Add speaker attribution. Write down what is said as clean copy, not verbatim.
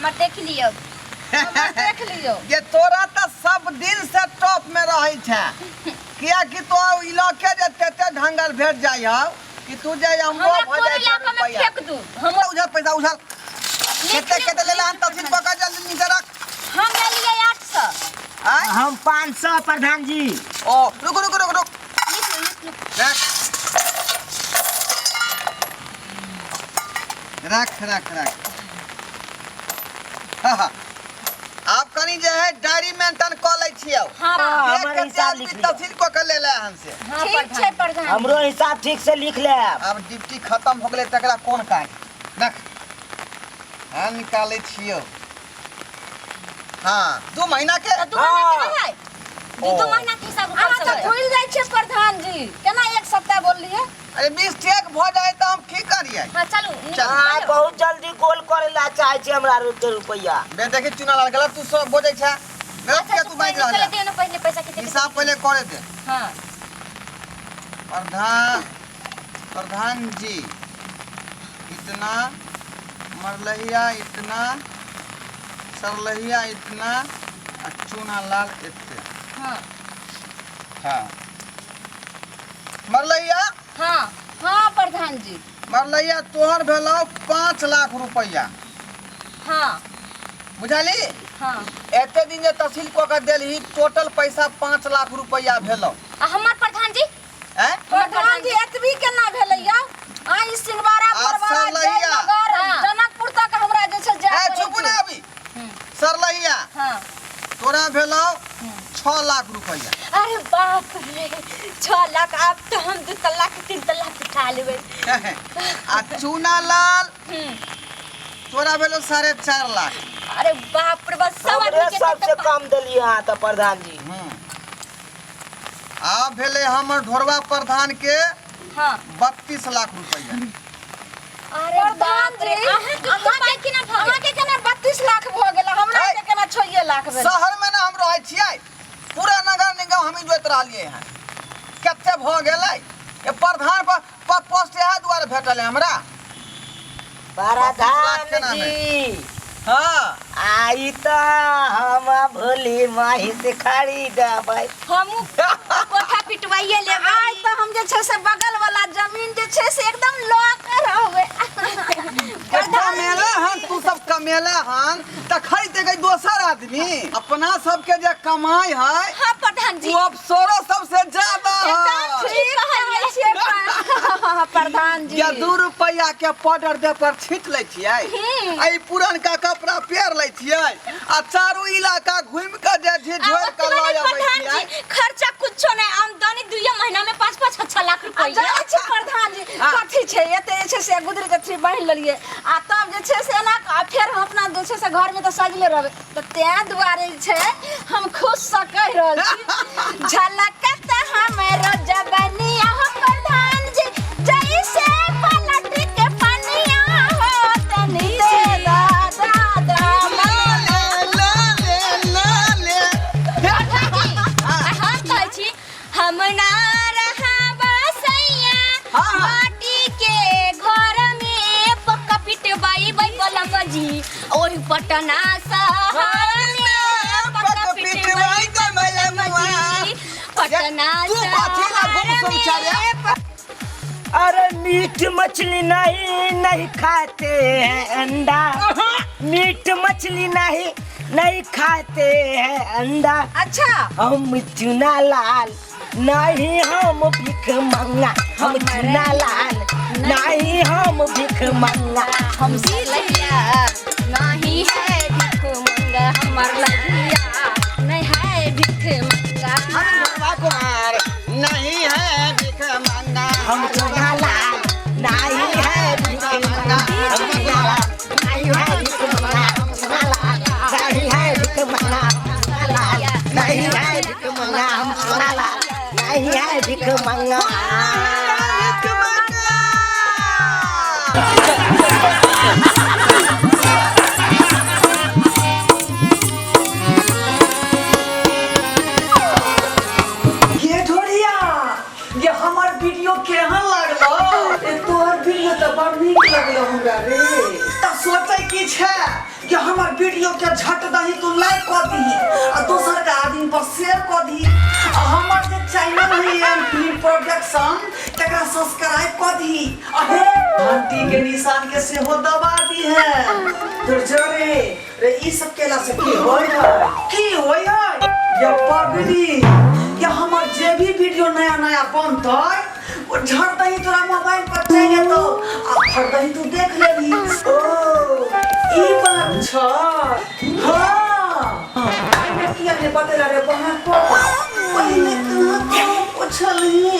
Speaker 1: हमर देख लियौ।
Speaker 2: हमर देख लियौ।
Speaker 3: ये तोरा तऽ सब दिन से टॉप में रहै छै, कियाकि तो इलाके जे तेते ढंगर भेट जाइ हौ कि तू जे अम्बो
Speaker 1: हमरा
Speaker 3: भऽ
Speaker 1: कोन
Speaker 3: जाइ छै
Speaker 1: इलाका में
Speaker 3: रुपैआ।
Speaker 1: फेंक दू हम।
Speaker 3: उझल पैसा उझल, कते कते लेला हन? तफसील पकड़, जल्दी नीचे रख।
Speaker 1: हम लेलियै 800।
Speaker 3: आय?
Speaker 4: हम 500 प्रधान जी।
Speaker 3: ओ रुक रुक रुक रुक,
Speaker 1: लिख लू, लिख लू।
Speaker 3: रख रख रख रख। हाँ हाँ, आब कनी जे है डायरी मेंटेन कऽ लै छियौ।
Speaker 1: हाँ।
Speaker 4: हाँ,
Speaker 3: एक
Speaker 4: हमर
Speaker 3: कते
Speaker 4: हिसाब
Speaker 3: आदमी
Speaker 4: लिख लिअ।
Speaker 3: तफसील कऽ के लेले हन से।
Speaker 1: हाँ,
Speaker 2: ठीक छै प्रधान।
Speaker 4: हमरो हिसाब ठीक से लिख लेब।
Speaker 3: आब ड्यूटी खत्म हो गेलै तकरा कोन काज? रख। हाँ, निकालै छियौ। हाँ, 2 महीना के।
Speaker 1: तऽ 2 महीना के
Speaker 4: हाँ।
Speaker 1: रहै दू।
Speaker 3: ओ।
Speaker 1: 2 महीना के हिसाब
Speaker 2: अहाँ
Speaker 1: उपर
Speaker 2: तऽ
Speaker 1: से।
Speaker 2: भूलि जाइ छियै प्रधान जी, केना एक सप्ताह बोललियै?
Speaker 3: अरे मिस्टेक भऽ जाइ तऽ हम की करियै?
Speaker 1: हाँ, चलू।
Speaker 3: चल।
Speaker 4: अहाँ बहुत जल्दी गोल करे ला चाहे छी हमरा के रुपैआ।
Speaker 3: बे देखी चुना लाल, गलत तू सब बजै छै। गलत
Speaker 1: अच्छा,
Speaker 3: किया तू बाजि रहल
Speaker 1: पहिले
Speaker 3: है?
Speaker 1: दियौ ने पहिले पैसा कते।
Speaker 3: हिसाब पहिले करे दे।
Speaker 1: हाँ।
Speaker 3: प्रधान, प्रधान जी, इतना मरलहिया, इतना सरलहिया, इतना आ चूना लाल एते।
Speaker 1: हाँ।
Speaker 3: हाँ, मरलहिया।
Speaker 1: हाँ।
Speaker 2: हाँ प्रधान जी।
Speaker 3: मरलहिया, तोहर भेलौ 5 लाख रुपैआ।
Speaker 1: हाँ।
Speaker 3: बुझली?
Speaker 1: हाँ।
Speaker 3: एते दिन जे तहसील कऽ के देलही, टोटल पैसा 5 लाख रुपैआ भेलौ।
Speaker 1: आ हमर प्रधान जी?
Speaker 3: आँय?
Speaker 2: प्रधान जी, एतबी केना भेलै यौ? आ ई सिंहवाड़ा
Speaker 3: आ
Speaker 2: फरवाड़ा
Speaker 3: सरलहिया।
Speaker 2: जयनगर
Speaker 1: हाँ।
Speaker 2: जनकपुर तक हमरा जे छै जाय
Speaker 3: ए
Speaker 2: पड़ै
Speaker 3: चुप
Speaker 2: छै।
Speaker 3: ना अभी। सरलहिया,
Speaker 1: हाँ।
Speaker 3: तोरा भेलौ 6 लाख रुपैआ।
Speaker 1: अरे बाप रे, 6 लाख! आब तो हम 2 तल्ला के 3 तल्ला पिठा लेबै।
Speaker 3: आ चूना लाल, तोरा भेलौ 4.5 लाख।
Speaker 1: अरे बाप रे, बस सब
Speaker 4: हमरे
Speaker 1: आदमी के
Speaker 4: सबसे कम देलियै अहाँ तऽ प्रधान जी।
Speaker 3: आब भेलै हमर ढोरबा प्रधान के
Speaker 1: हाँ
Speaker 3: 32 लाख रुपैआ।
Speaker 1: अरे
Speaker 2: प्रधान
Speaker 1: बाप रे,
Speaker 2: जी,
Speaker 1: अहाँके पाइ केना भऽ गेल?
Speaker 2: अहाँके केना 32 लाख भऽ गेल, हमरा
Speaker 3: है।
Speaker 2: के केना 6 लाख भेल?
Speaker 3: शहर में ना हम रहै छियै, पूरा नगर निगम हम जोइत रहलियै हन। कते भऽ गेलै ये प्रधान पर पर पोस्ट इएह दुआरे भेटल है हमरा। 32 लाख
Speaker 4: प्रधान
Speaker 3: केना
Speaker 4: जी।
Speaker 3: हाँ।
Speaker 4: आई तऽ हम भोली महिष खरीदबै।
Speaker 1: हमहूँ कोठा पिटवाइए लेबै।
Speaker 2: आइ तऽ हम जे छै से बगल वाला जमीन जे छै से एकदम लऽ के रहबै।
Speaker 3: कमेला हन तू सब, कमेला हन तऽ खरीद देबै दोसर आदमी। अपना सबके जे कमाई है,
Speaker 1: हाँ प्रधान जी,
Speaker 3: वो अफसरो सबसे ज्यादा
Speaker 1: एकदम
Speaker 3: है।
Speaker 1: ठीक कहलियै।
Speaker 2: छियै प्रधान जी।
Speaker 3: या 2 रुपैआ के पाउडर दे पर छीट लै छियै, आ ई पुरनका कपड़ा पेर लै छियै आ चारू इलाका घुमि के जे छै
Speaker 1: आ
Speaker 3: झोर के
Speaker 1: ओतबे
Speaker 3: लऽ
Speaker 1: नहि
Speaker 3: अबै
Speaker 1: प्रधान
Speaker 3: छियै।
Speaker 1: जी, खर्चा कुछो नहीं, आमदनी दुइये महीना में 5 5 6 6 लाख
Speaker 2: आ
Speaker 1: रुपया।
Speaker 2: जानै छियै प्रधान जी,
Speaker 3: हाँ।
Speaker 2: कथी छै एते जे छै से गुदरी तेथरी बान्हि लेलियै आ तब जे छै से एना आ फेर हम अपना जे छै से घरमे तऽ सजले रहबै, तऽ तें दुआरे जे छै हम खुशसँ कहि रहल छी, झलकत हमरो जबनिया हो प्रधान जी, जैसे पलट के पनिया हो, तनी दे दा दादा।
Speaker 3: ला ले ला ले ला ले।
Speaker 1: प्रधान जी, आ हम कहै छी, हम ना रहब सैया
Speaker 3: हाँ, हाँ।
Speaker 1: माटी के घर में, पक्का पिटवाई बै बलम जी ओहि पटना शहर में, पक्का पिटवाई बलम जी पटना
Speaker 3: तू कथी ला गुमसुम
Speaker 1: शहर
Speaker 3: छै रे?
Speaker 1: में।
Speaker 4: अरे मीट मछली नहीं नहीं खाते हैं अंडा, मीट मछली नहीं नहीं खाते हैं अंडा।
Speaker 2: अच्छा।
Speaker 4: हम चुना लाल नहीं हम भीख मंगा, हम चुना लाल नहीं हम भीख मंगा।
Speaker 1: हम सिलैया नहीं है भीख मंगा, हमर लगिया नहीं है भीख मंगा।
Speaker 3: हम ढोरबा कुमार नहीं है भीख मंगा।
Speaker 4: हम चुना लाल नहीं है भीख मंगा, हम चुना लाल नहीं है भीख मंगा, हम चुना लाल नहीं है भीख मंगा, हम चुना लाल नहीं है भीख मंगा, हम चुना लाल नहीं है भीख मंगा।
Speaker 3: भीख मंगा। ये ढोरिया, ये हमर वीडियो केहन लागलो? ए तोहर वीडियो तऽ बड़ नीक लगलो हमरा रे। तऽ सोचै की छै कि हमर
Speaker 5: वीडियो के झट दही तू लाइक कऽ दही आ दोसर के आदमी पर शेयर कऽ दही आ हमर जे चैनल है एम फिल्म प्रोडक्शन तकरा सब्सक्राइब कऽ दही आ हे घंटी के निशान के सेहो दबा दी है। तुर रे रे ई सब केला से की होय है, की होय है या पगली? या हमर जे भी वीडियो नया नया बनतै ओ झट दही तोरा मोबाइल पर चलि जेतौ आ फट दही तू देख लेबही। ओ ई बात छ। हाँ, किया ने बतेला रे बहन को? पहिले कहाँ कहाँ पुछलही?